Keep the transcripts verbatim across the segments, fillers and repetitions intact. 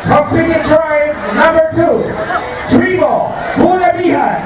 Competing tribe number two, Tribo Bulabihan.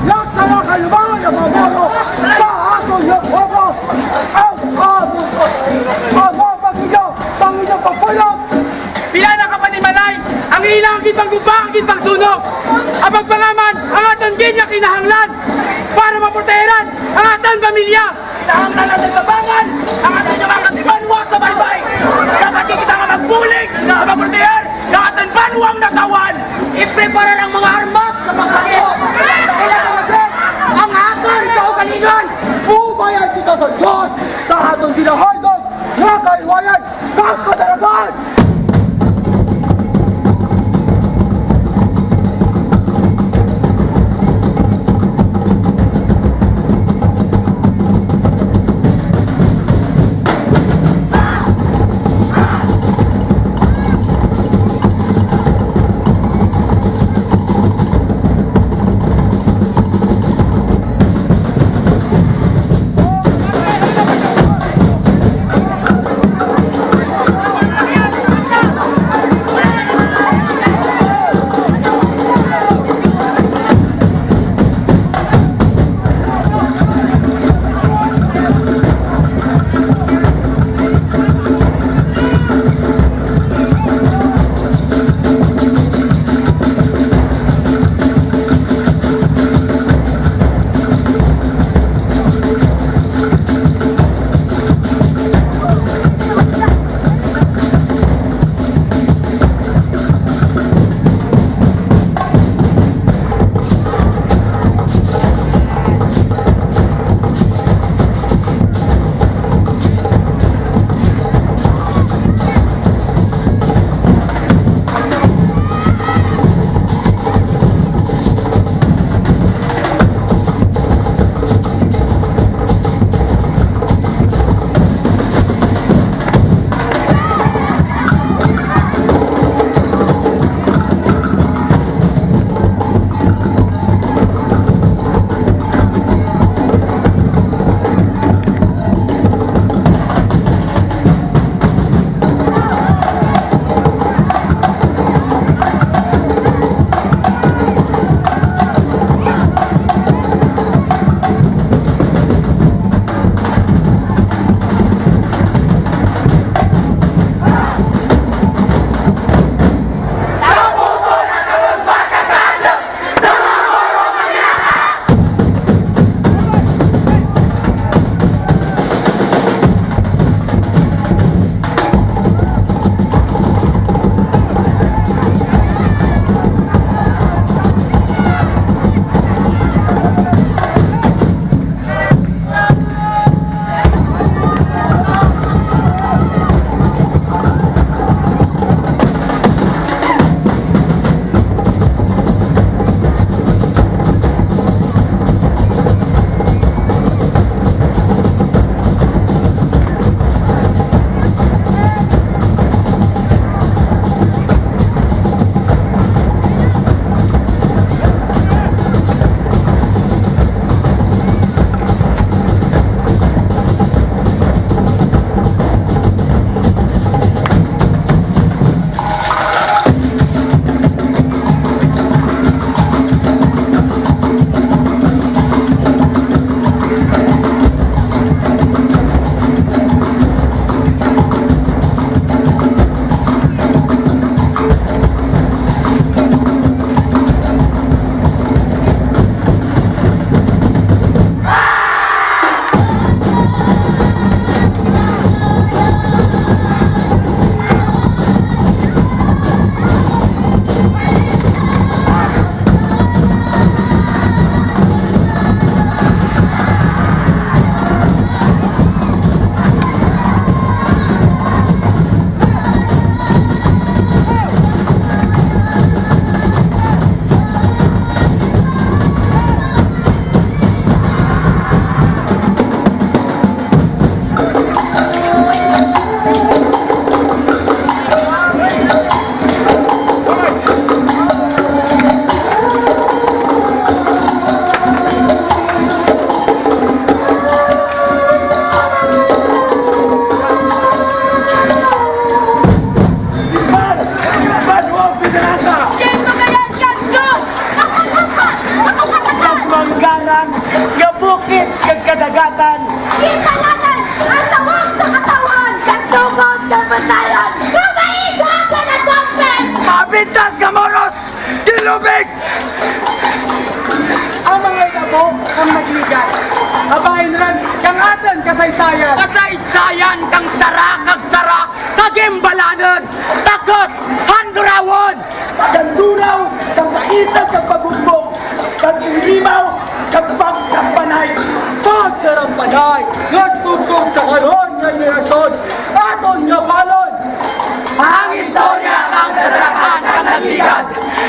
Laksana kayo ba nga mga moro sa aton nga pueblo ang amo, amo pag-iya sa inyong pagpuyo. Pila na ka panimalay ang ilang ginpangguba, ginpangsunog. Ang pagpangaman ang aton gid nga kinahanglan para maprotehiran ang aton pamilya. Kinahanglan natun tabangan ang atun mga katibanwa sa baybay. Dapat gid kita nga magbulig sa pagproteher kang atun banwang natawan. Ipreparar ang mga armas sa pagpasok. Ang atun kaugalingon. Ubayan kita sa Dios, sa atun ginahayag nga kahilwayan kang kadaragan. Kadagatan. Ginbalanan ang tawag sa katawhan, kag tugon kamatayon, kag maisa ka natagpan. Mapintas nga muros, ginlubig. Ang mga inabo kang nagligad, habain run kang atun kasaysayan. Kasaysayan kang sara kag sara, kag ginbalanun, takos han durawun. Kang duraw, kang kaisa, kang paghugbong, kang inimaw, kang pagtambanay. Pagtarambanay, nga tugtog sa karon nga henerasyon, atun nga balon. Ang istorya kang Kadarag-an kang nagligad,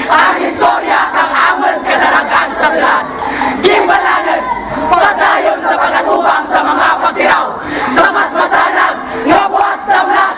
ang istorya kang amun Kadarag-an sa Blan. Ginbalanun, padayon sa pag-atubang sa mga pagtiraw, sa mas masanag nga buwas sa Blan.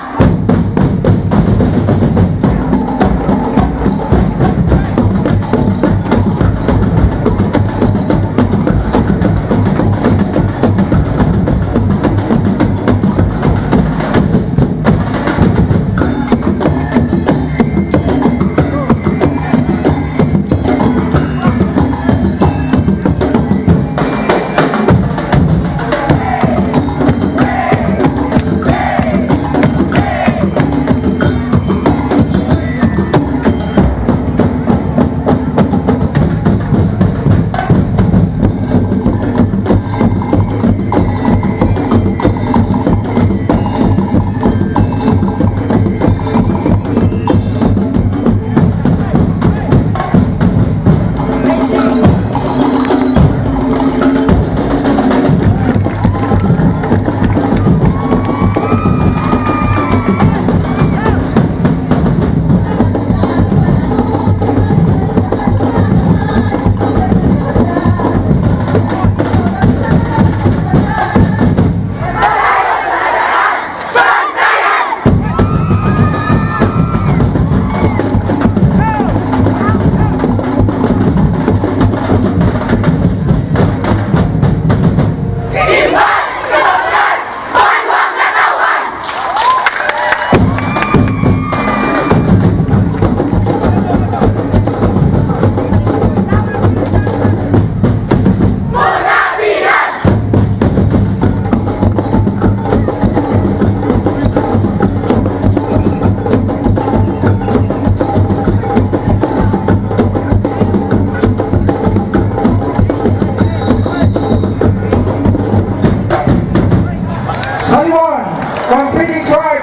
Saliwan, competing tribe.